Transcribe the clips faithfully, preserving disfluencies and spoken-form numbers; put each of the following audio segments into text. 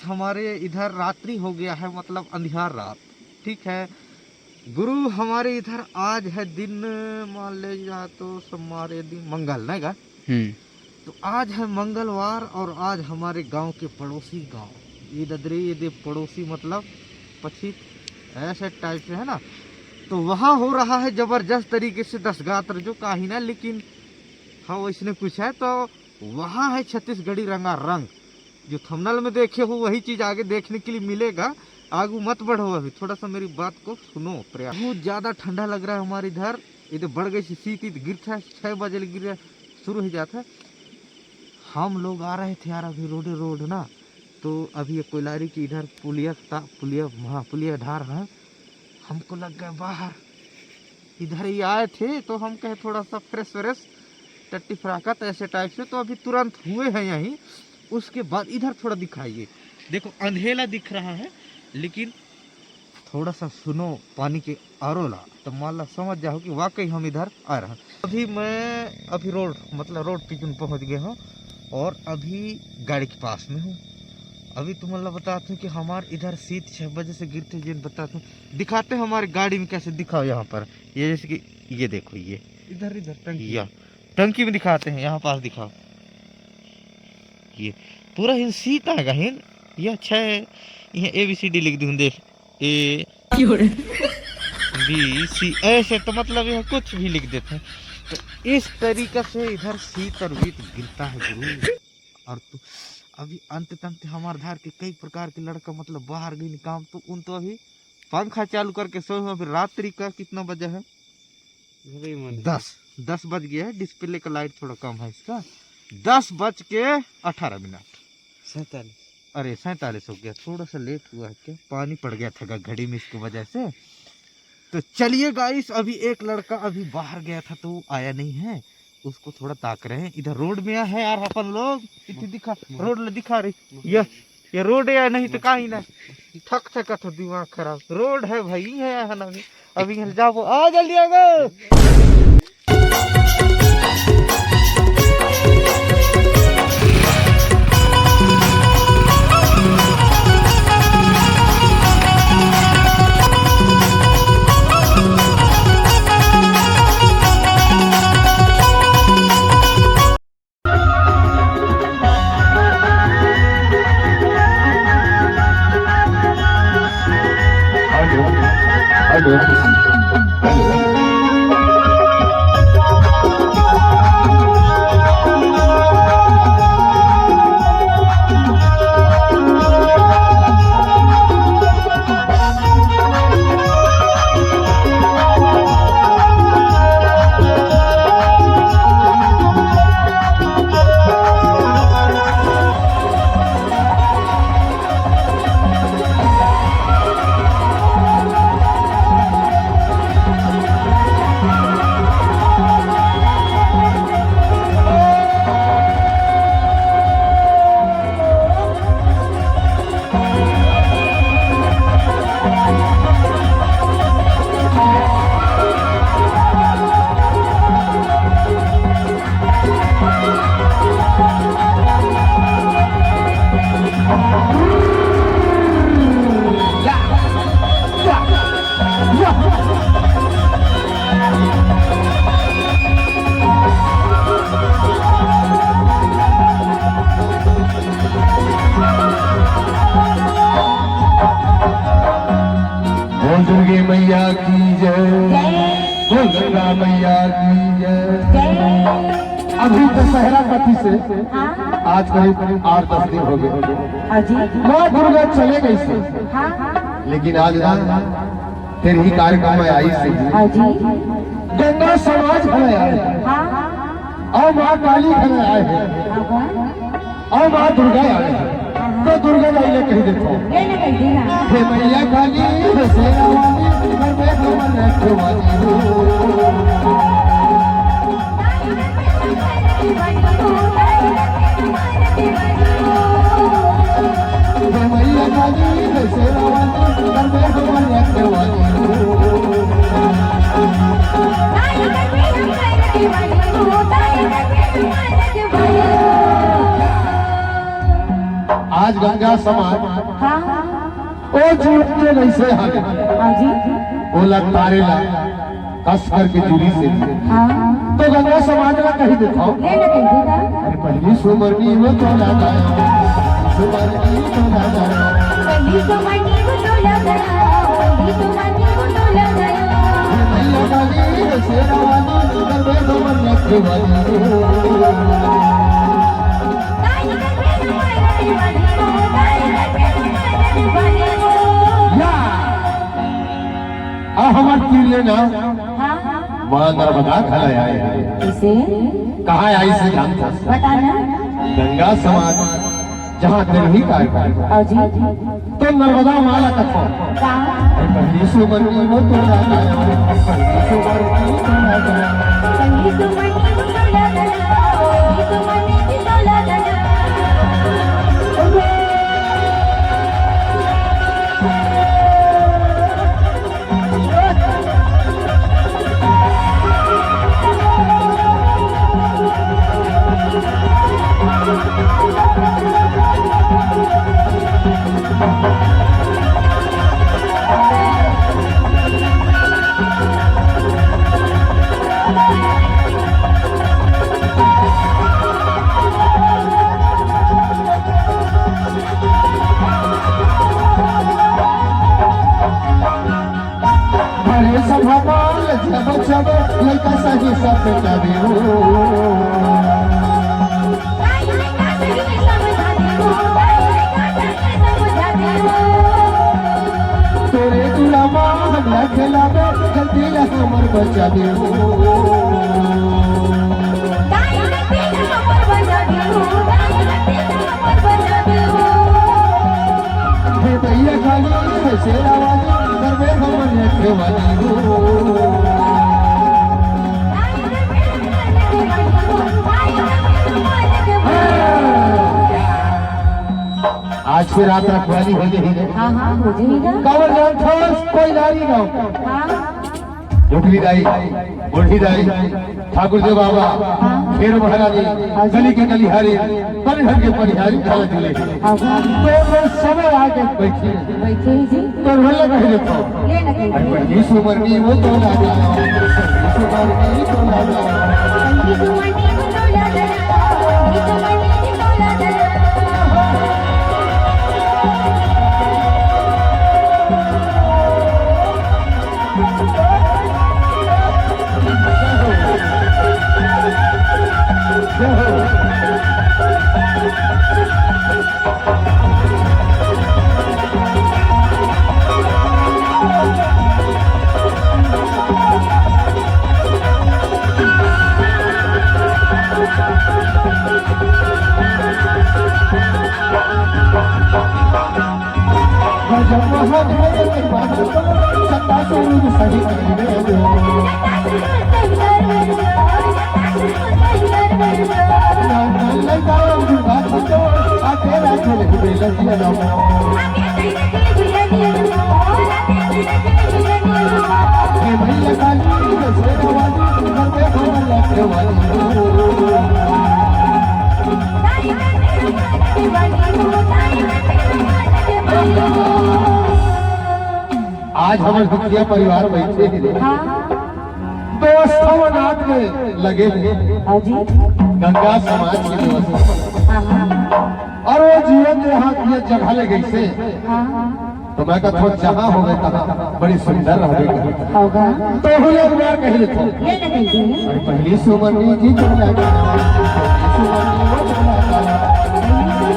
हमारे इधर रात्रि हो गया है, मतलब अंधियार रात। ठीक है गुरु, हमारे इधर आज है दिन, मान ले जा तो सोमवार, ये दिन मंगल नहीं गा। हम्म। तो आज है मंगलवार और आज हमारे गांव के पड़ोसी गांव, ये ददरे ये दे पड़ोसी मतलब पछित ऐसे टाइप से है ना। तो वहाँ हो रहा है जबरदस्त तरीके से दस गात्र जो काही ना, लेकिन हाँ वैसने कुछ है। तो वहाँ है छत्तीसगढ़ी रंगारंग, जो थंबनेल में देखे हो वही चीज आगे देखने के लिए मिलेगा। आगू मत बढ़ो, अभी थोड़ा सा मेरी बात को सुनो। प्रयाग बहुत ज्यादा ठंडा लग रहा है हमारे इधर। ये तो बढ़ गई सी शीत, ईत गिर था छः बजे ले गिर शुरू हो जाता है। हम लोग आ रहे थे यार अभी रोडे रोड ना, तो अभी ये कोइलारी की इधर पुलिया ता पुलिया, हाँ पुलिया ढार रहे हैं। हमको लग गए बाहर, इधर ही आए थे तो हम कहे थोड़ा सा फ्रेश व्रेश, टट्टी फराकत ऐसे टाइप से। तो अभी तुरंत हुए हैं यहीं। उसके बाद इधर थोड़ा दिखाइए, देखो अंधेला दिख रहा है, लेकिन थोड़ा सा सुनो पानी के आरोला, तो मान ला समझ जाओ कि वाकई हम इधर आ रहे हैं। अभी मैं अभी रोड मतलब रोड टिकन पहुंच गए हूँ और अभी गाड़ी के पास में हूँ। अभी तुम मतलब बताते हैं कि हमारे इधर शीत छः बजे से गिरते जिन बताते हैं, दिखाते हैं हमारे गाड़ी में कैसे। दिखाओ यहाँ पर, ये जैसे कि ये देखो, ये इधर इधर टंकी या टंकी में दिखाते हैं, यहाँ पास दिखाओ। ये पूरा हिन सीता है हिन। ये अच्छा है, ये ए बी सी डी लिख दूँ, देख, ए बी सी, ऐसे तो मतलब यह कुछ भी लिख देते हैं। तो इस तरीका से इधर शीत और वीत गिरता है गुरु। और तू अभी अंत तंत हमार धार के कई प्रकार के लड़का मतलब बाहर गई काम, तो उन तो अभी पंखा चालू करके सोए हुए। अभी रात्रि का कितना बजा है? अरे मन दस, दस बज गया है। डिस्प्ले का लाइट थोड़ा कम है इसका। दस बज के अठारह मिनट। सैंतालीस। अरे सैंतालीस हो गया, थोड़ा सा लेट हुआ है क्या, पानी पड़ गया था घड़ी में, इसकी वजह से। तो चलिए गाइस, अभी एक लड़का अभी बाहर गया था तो आया नहीं है, उसको थोड़ा ताक रहे हैं। इधर रोड में है यार अपन लोग, इतनी दिखा, रोड ले दिखा रही। ये ये रोड है या नहीं तो का ही ना। थक थका तो दिमाग खराब, रोड है भाई, है यहाँ ना। अभी अभी यहाँ जाबो, आ जल्दी आ गए। बोल दुर्गे मैया की जय। जय। बोल गंगा मैया की जय। जय। अभी दशहरा कथी से हाँ। आज करीब आठ दस दिन हो गए। हाँ जी। माँ दुर्गा चले गई से। हाँ। लेकिन आज ना तेरे ही कार्यक्रम में आई से। हाँ जी। गंगा समाज घरे आए हैं। हाँ। और माँ काली घरे आए हैं। हाँ। और माँ दुर्गा आए हैं। तो दुर्गा माई ने कही देखो। ये ना कही दी ना। हे मैया काली, हे शेरा वाली, घर में भवन रखवाली हो। हे मैया काली, हे शेरा वाली, घर में भवन रखवाली हो। आज गंगा समाज हाँ। ओ जीव के जैसे हवे। हाँ जी। ओला तारे ला कस करके जुरी से। हाँ। तो गंगा समाज ला कही देथव। ले ना कही देना। अरे पहली सुमरनी वो तो लगा। सुमरनी तो लगा। पहली सुमरनी वो तो लगा। पहली सुमरनी वो तो लगा। मैया काली, शेरा वाली, गंगा सुमरनी वाली। या। आ हमर तीर ले ना। हाँ, हाँ। माँ नर्मदा घला आए हे। किसे? कहाँ आई से जानत हस? बता ना। गंगा समाज जहाँ तेरही कार्यक्रम। हाँ जी। तो नर्मदा माँ ला कथो। का? अरे पहली सुमरनी वो तो लगा। पहली सुमरनी वो तो लगा। पहली सुमरनी वो तो लगा। पहली सुमरनी वो तो लगा। अरे सभा माल जब जब लइका सही सब जाबे हो। तोरे दुलामा हमला खेलाबे, गलती ला हमर बचाबे हो। हे भैया काली, हे शेरा वाली, करबे हमर रखवाली हो। आज के रात रखवाली हो जाही रे। हाँ, हाँ, हो जाही ना। काबर जानथस, कोई नारी गाँव। हाँ। डोकरी दाई, बुढ़ी दाई, ठाकुर देव बाबा, हाँ। खेर महारानी, हाँ जी। गली के गलिहारी, परिहर के परिहारी, थाना जिले। हाँ, हाँ। तो वो समय आके बैठी। बैठे जी। तो भले कह देता हूँ। ले ना कह दे। पहली सुमरनी वो तो लगा, पहली सुमरनी तो लगा। पहली सुमरनी वो तो लगा, पहली सुमरनी वो तो लगा। आज हमर दुखिया परिवार बैठे हे रे। हाँ। व्यवस्था बनात में लगे हे। हाँ जी। गंगा समाज की व्यवस्था। हाँ, हाँ। और वो जीवन जो यहाँ की जगह ले गई से। हाँ, हाँ। तो मैं कहता हूँ, जहाँ होवे तहाँ बड़ी सुंदर रहबे करे। होगा। तो हम लोग बार कह लेते हैं। ये लगे जी। अरे पहली सुमरनी जी तो लगा।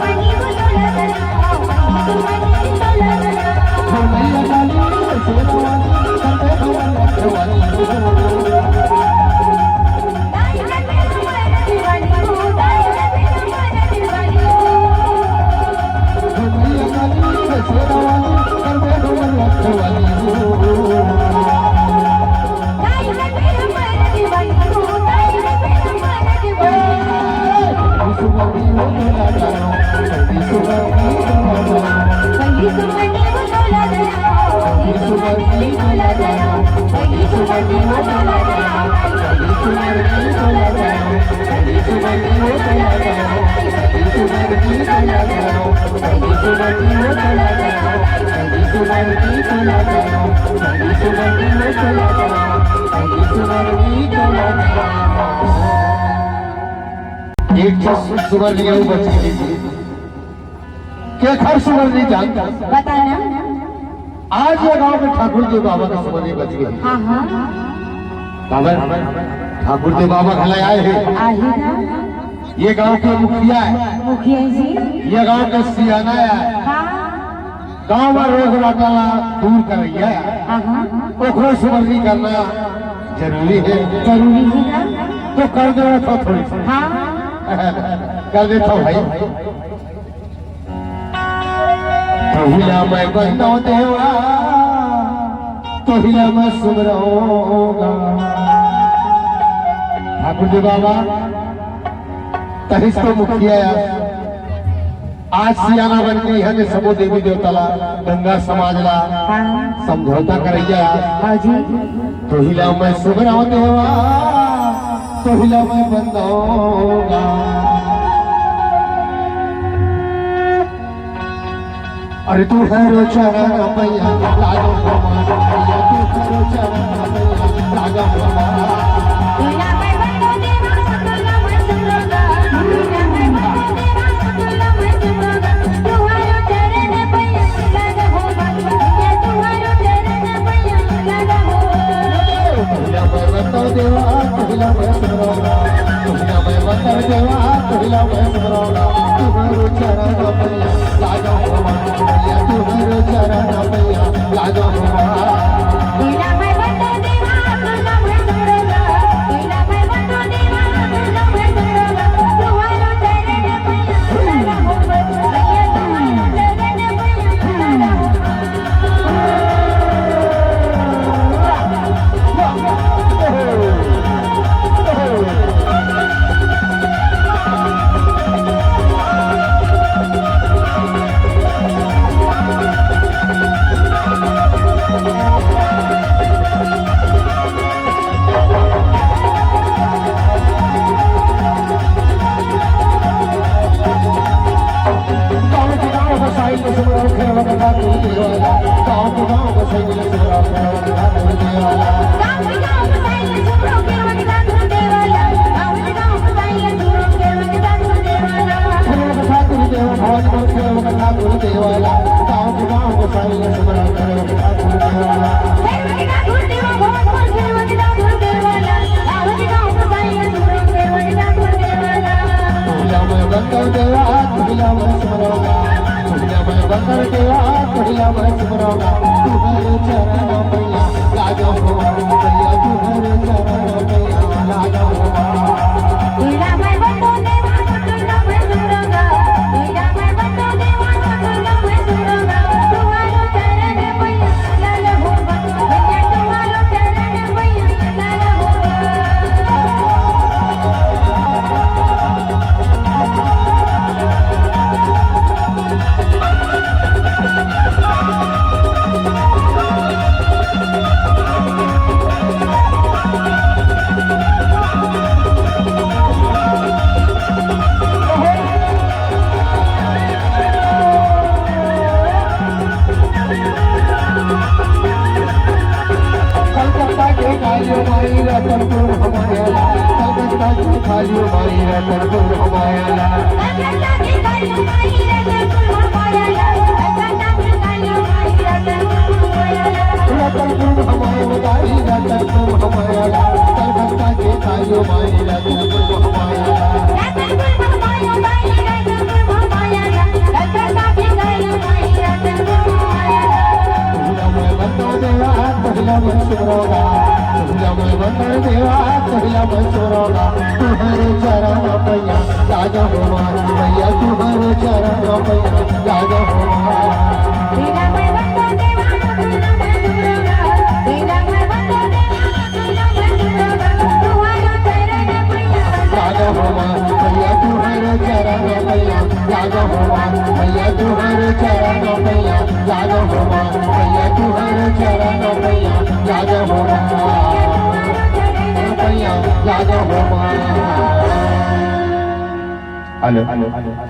पहली सुमरनी वो तो लगा। पहली सुमरनी वो तो लगा। पहली सुमरनी वो तो लगा। हो मैया काली, शेरा वाली, करबे हमर रखवाली। एक ठो सुमरनी अउ बच गे। केखर सुमरनी जानत हस? बता ना। आज ये गांव के ठाकुर जी बाबा के सुमरनी बच गे। हाँ, हाँ। काबर? ठाकुर जी बाबा घला आए हे। आही ना। ये गांव के मुखिया हे। मुखिया जी। ये गांव के सियाना हे। हाँ। गांव में रोग राटा ला दूर करइया हे। हाँ, हाँ। ओखरो सुमरनी करना जरूरी हे। जरूरी हे ना। तो कर देवत हंव थोड़ी सी। हाँ। कर देथंव भाई। तोहिला मैं बंदव देवा, तोहिला मैं सुमरव गा। ठाकुर जी बाबा, तहिस तो मुखिया हे। आज सियाना बन के इहाँ के सबो देवी देवता ला, गंगा समाज ला हाँ। समझौता करइया। हाँ जी। तोहिला मैं सुमरव देवा, तोहिला मैं बंदव गा। अरे तुहरो चरण मैया लाजो हमार, मैया तुहरो चरण मैया लाजो हमार। पहिला मैं बंदव देवा, पहिला मैं सुमरव गा। पहिला मैं बंदव देवा, पहिला मैं सुमरव गा। तुहरो चरण मैया लाजो हमार, मैया तुहरो चरण मैया लाजो हमार। कलकत्ता के कालियो माई रतनपुर हमारा, कलकत्ता के कालियो माई रतनपुर हमारा। रतनपुर हमारा, रतनपुर हमारा, कलकत्ता के कालियो माई रतनपुर हमारा। पहिला मैं बंदव देवा, पहिला मैं सुमरव गा। पहिला मैं बंदव देवा, पहिला मैं सुमरव गा। तुहरे चरण मैया लाजो हमार, मैया तुहरे चरण मैया लाजो हमार। लाजो हमार, मैया तुहरे चरण मैया लाजो हमार, मैया तुहरे चरण मैया लाजो हमार, मैया तुहरे चरण मैया लाजो हमार, मैया लाजो हमार। Hello, hello, hello.